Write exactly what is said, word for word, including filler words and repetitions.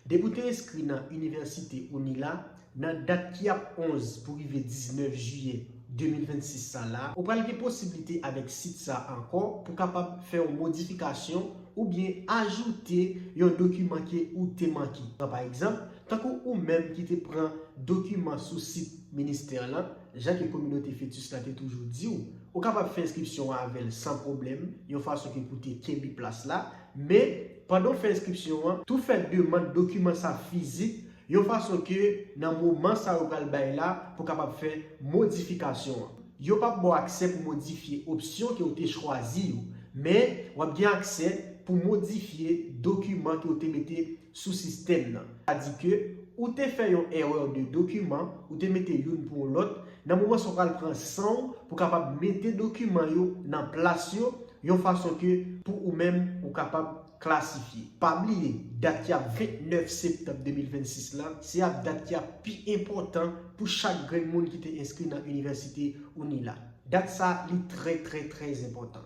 Depi w te enskri nan inivèsite ou ni la, nan dat ki ap onz pou rive diznèf jiyè de mil vennsis sa la, ou pral gen posiblite avèk sit sa ankò pou kapab fè yon modifikasyon oubyen ajoute yon dokiman ke ou te manke. Pran pa egzanp, tankou ou menm ki te pran dokiman sou sit ministè lan, jan ke kominote fetis la te toujou di w, ou kapab fè enskripsyon an avè l san pwoblèm, yon fason ke pou te kenbe plas la, men pandan w fè enskripsyon an, tou fè demann dokiman sa fizik, yon fason ke nan moman sa yo pral bay la pou kapab fè modifikasyon an. Yo p ap ba w aksè pou modifye opsyon ke w te chwazi yo, men w ap gen aksè pou modifye dokiman ke w te mete sou sistèm nan. Sa di ke ou te fè yon erè de dokiman, ou te mete youn pou yon lòt, nan moman sa w pral pran san w pou kapab mete dokiman yo nan plas yo, yon fason ke pou ou menm ou kapab klasifye. Pa bliye, dat ki ap vennèf septanm de mil vennsis la, se ap dat ki ap pi enpòtan pou chak grenn moun ki te enskri nan inivèsite ou ni la. Dat sa, li trè, trè, trè enpòtan.